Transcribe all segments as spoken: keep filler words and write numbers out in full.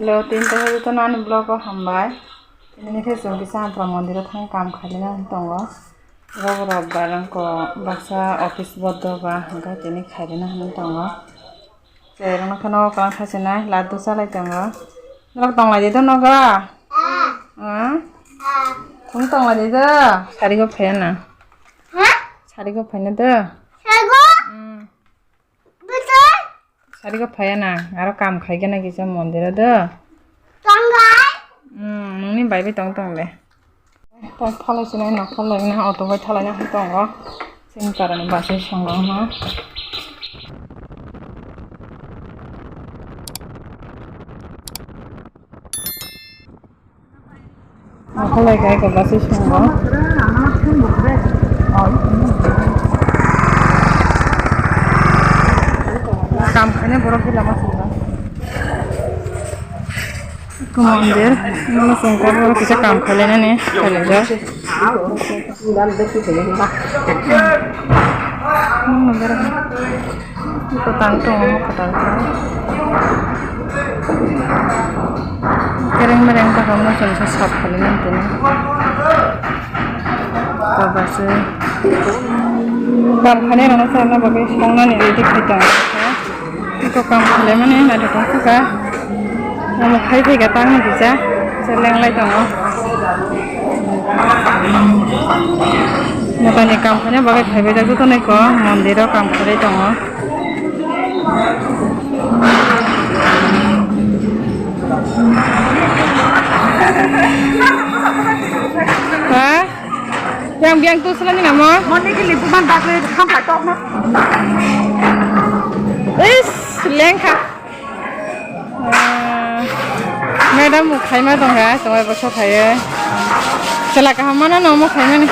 Hello, tini takhai jotono ani vlog o hambai. Tini khe chwng kisa Ampra mondir o thang kam khailina tongo. Rok rok barang ko baksa office bodo ba hwnkhe tini khailina hinwi tongo. Cherokno kheno kwlwng khasinai laddu chalai tongo. Norok tonglai di do nogo? Ah? Chwng tonglai di do? Sarigo phaiya na. Sarigo phaina do? Mm. Sarigo phaiya na, aro kam khaigena kisa mondiro do. Tongai. Hmm, nungni bai bai tong tong de. Tong phalai sinai nok phalai na auto bai thalai na tongo. Sing tarani bus bai songo ma. Nokholai kai ko basi songo. Kam khainai borok khe lama swngo. Mondir, nini sengkar borok kisa kam khailainani khailaijak. Kwtal tongo, kwtal khe. Kereng mereng ta kamo chwng khe sap khainai tini. Baba se kam khainai rokno charwna bagwi songnani ready khai tongo. Eko kam khlaimani naithotok kha. Omo khai phaikha tangni kisa, kisa lenglai tongo. Motani kam khaina bagwi phaibaijak jotono eko mondiro kam khlai tongo. Ha? Yang biang tu selani namo? Moni ke lipu man bakle kham patok na. Is, lengkha. Ah, madam, mo khaima tongkha, tongbai bwsa khaiye. Chwla kaham mano no mo khaimani.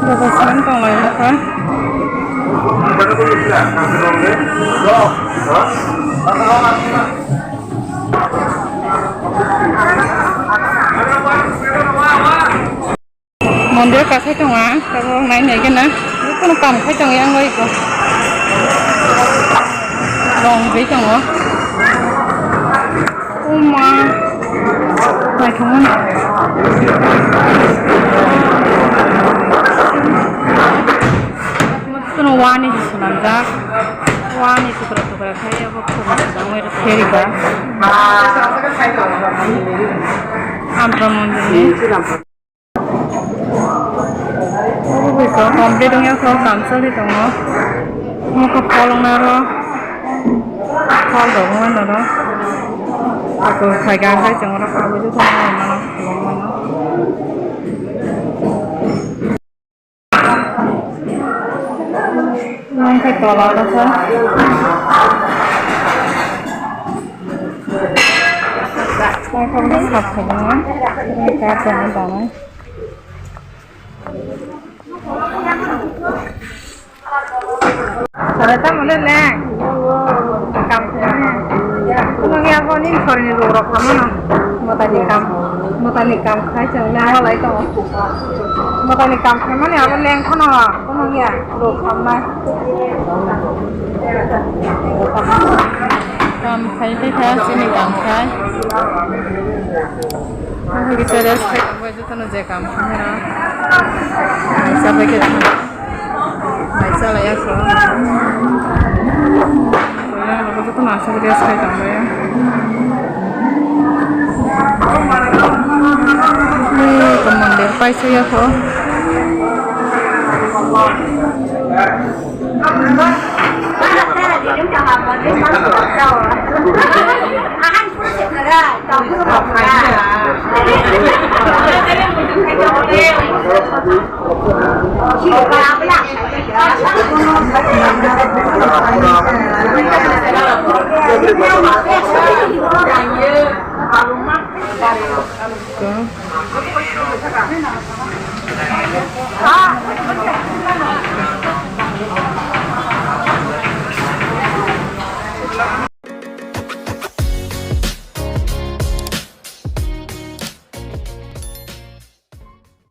Baba san tonglai nokha. Mondir kathai tongo ang, tabuk nai nai gana. Kuno kam khai tongo yang bai ko. Long bai tongo. Uma. Naithokmani. Kuno wani swnamjak. Wani tukra tukra khai abo khum swnamwi rw khe rikha. Ampra mondirni. Obo bai kok complete wngya kok, kam choli tongo. Omo khe phol wngnai oro. Phol rok wngmano oro. Ako phaikha hwnkhe chwng oro kagui rw thangmano, mano, mano. Omo khe tola o khe. Omo khe sap khe tongo. Omo khe tongo danai. Sare tamo le le. Kam khe. Nung ya bo ni sori ni rok rok kamo no. Motani kam. Motani kam khai chang le mo lai to. Motani kam khai mani abo leng khono. Kono ya rok kam na. Kam khai khai kha chini kam khai. Ang kisa rest khai tong bai jotono je kam khaina. Ang sabai khe tong. Mai chalai ya kho. Koyang rok jotono aswk rest khai tong bai. Ni to mondir pai se ya kho.